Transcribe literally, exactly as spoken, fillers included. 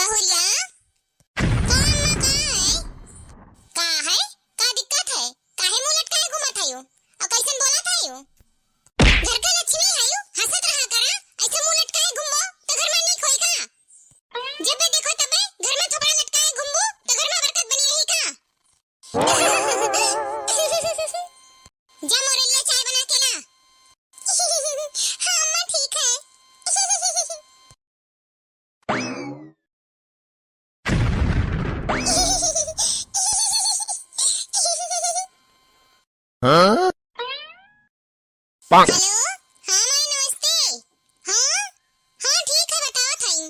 बहुरिया, का अम्मा, का है? का है? का दिक्कत है? काहे मुंह लटकाए घूमत हयो? और कैसन बोलत हयो? घर का लक्ष्मी हयो, हंसत रहा करा, ऐसे मुंह लटकाए घूमबो तो घर में नीक होई का? जब भी देखो तब घर में थोपड़ा लटकाए घूमबो तो घर में बरकत बनी रही का? जा मोरे लिए चाय बना के ला। हाँ अम्मा, ठीक है। हाँ? हेलो, हाँ माई, नमस्ते। हाँ, हाँ, ठीक है, बताओ थाई।